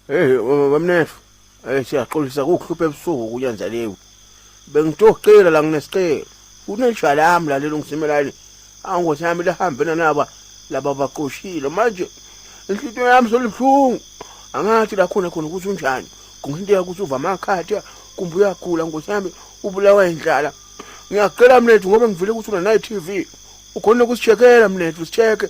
Hey bamnethu. Eh siyaxolisa kukuhlupha ebusuku kunyanzeliwe. Bengitocela la nginesicelo. Kunesha lami la lelo ngisimelane. Angothi yami lihambe nanaba laba baqoshile manje inhlitiyo yami solibuhlungu. Angathi la khona khona ukuthi unjani. Kungenteka ukuthi uva amakhathi kumbe uyagula nkosi yami ubulawa indlala. Ngiyacela mnethu ngoba ngivile ukuthi una TV. Ukhona ukusicheckela mnethu sichecke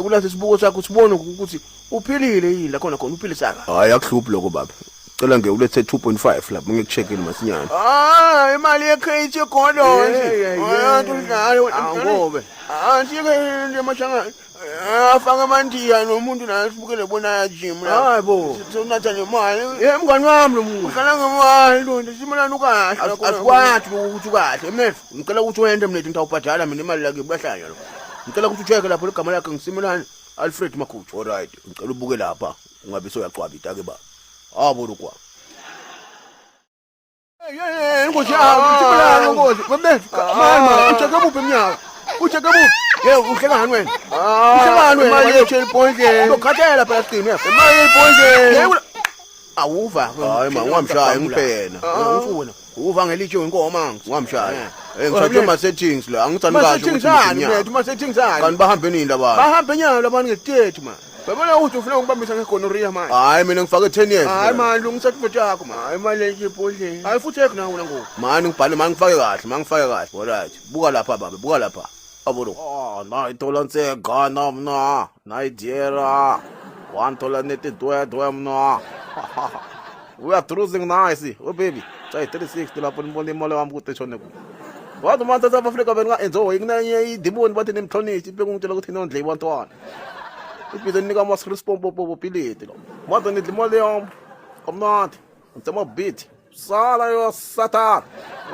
kulasi sibuko sakho sibone ukuthi uphilile yini la khona khona uphile saka. Hayi akuhluphi lokho baba. Cela nge ulethe 2.5 lapho ngikucheckele masinyane. Ah, imali yekhethi ekhona nje. Hayi udlale Angobe. Ah, sike nje mashanga. Afaka amandiya nomuntu naye sibukele bona ya gym la. Hayi bo. Sonatha nemali. Eh mngani wami lo muntu. Udlala ngemali nto simelana ukahle. Asikwathi ukuthi ukahle. Mnethu, ngicela ukuthi wende mnethu ngitawubhadala mina imali lakhe kuyahlanya lo. Ngicela ukuthi ucheke lapho igama lakhe ngisimelane Alfred Makhuthu. All right, ngicela ubuke lapha ungabe soyaqwabita ke ba. Abo lokwa. Hey, inkosi yami, simelana inkosi. Mnethu, mama, ucheke kuphi eminyaka? Ucheke kuphi? Ye, uhleka ngani wena? Uhleka ngani wena? Imali yethu elibhondleni. Uzokhathela phela sigcine. Imali elibhondleni. Awuva. Hayi ma ungamshayi ngiphena. Ufuna. Uva ngelitshe wenkomo angithi. Ungamshayi. Eh ngisathe ma settings la angithandi Ma kahle settings ukuthi ani mfethu, ma settings ani. Kanti bahambe nini labantu? Bahambe nyalo labantu ngesiteji man. Babona ukuthi ufuna ukubambisa ngegonorrhea manje. Hayi mina ngifake 10 years. Hayi man, lungisa ifuthi yakho man. Hayi mali yechibhodlela. Hayi futhi yakho nawe ngoku. Mani ngibhale mani ngifake kahle, mani ngifake kahle. Alright. Buka lapha baba, buka lapha. Abo lo. Oh, na ithola ntse Ghana mna, Nigeria. One thola neti dwe dwe mna. We are cruising nice. Oh baby. Try 360 lapho nibona imali wami ukuthi shone ku. Wathi manje South Africa benga enjoy kunenye idimoni bathi nimhloniphe bekungitshela ukuthi nondle ibantwana. Ibhizo nika ama responsibility lo. Manje nidla imali yami. Kamnandi. Ngitsema beat. Sala yo Satan.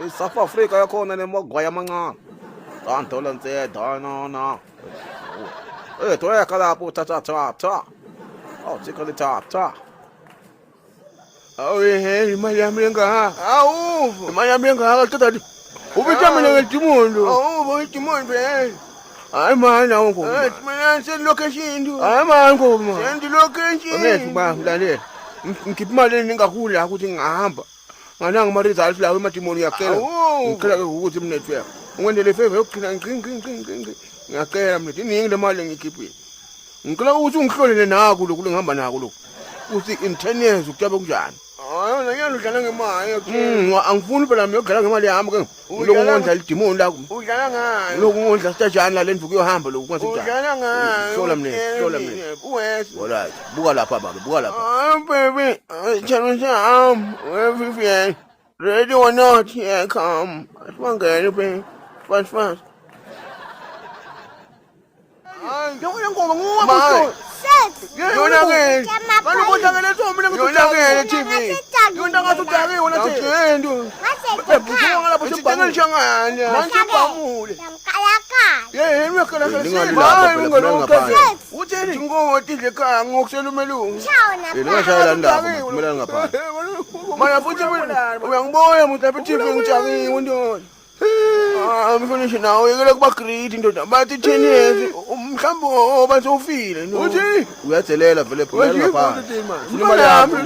ISouth Africa yakhona nemagwaya amancane. Tantola ntse no no. Eh toyeka lapho ta ta ta ta. Oh jikali ta ta. Awu hey, imali yami engaka. Awuva. Imali yami engaka qeda. Ubitha mina ngedimoni lo. Awuva idimoni phela. Hayi mani awu ngoba. Eh mina send location nto. Hayi mani ngoba. Send location. Mfethu ba ngilalela. Ngikhipha imali eningi kakhulu la ukuthi ngingahamba. Ngananga ama results lawo emadimoni uyacela. Ngicela ke ukuthi mnethu yakho. Ungenzele favor yokugcina ngci ngci ngci ngci ngci. Ngiyacela mnethu iningi le mali engiyikhiphile. Ngicela ukuthi ungihlolele naku lokhu ngihamba nako lokhu. Ukuthi in 10 years kuyabe kunjani. Hayi nanyana udlala ngemali. Angifuni phela mina ukudlala ngemali yami ke. Lokhu ngondla lidimoni lakho. Udlala ngayo. Lokhu ngondla sitajani la lendlu kuyohamba lokhu kwase kudala. Udlala ngayo. Hlola mne, hlola mne. Uwes. Alright. Buka lapha baba, buka lapha. Ah baby, channel sami, we Ready or not, here I come. Asibangene baby. Fast fast. Yona ngoma nguwe Maye. buso. Yona ke. Kanti ubodlakele so mina Yona ke TV. Yona ngathi udakiwe wena TV. Awuthendu. Buka lapho Sibhangile shangane. Manje ibhamule. Yey uyakhala Ningalila Hayi phela, ungalokhu. Uthini? Inkomo tidle ekhaya ngokusela umelungu. Ningashayela ndaba, phumelani ngaphandle. Mana futhi mina uyangibona muthi lapha TV ngijakiwe ndoda. Ah mfundisi nawe yekela kuba greedy ndoda. Bathi 10 years mhlawumbe oba sewufile no. Uthi Uyadelela vele phumelani ngaphandle. Uthini manje? Funa imali yakho.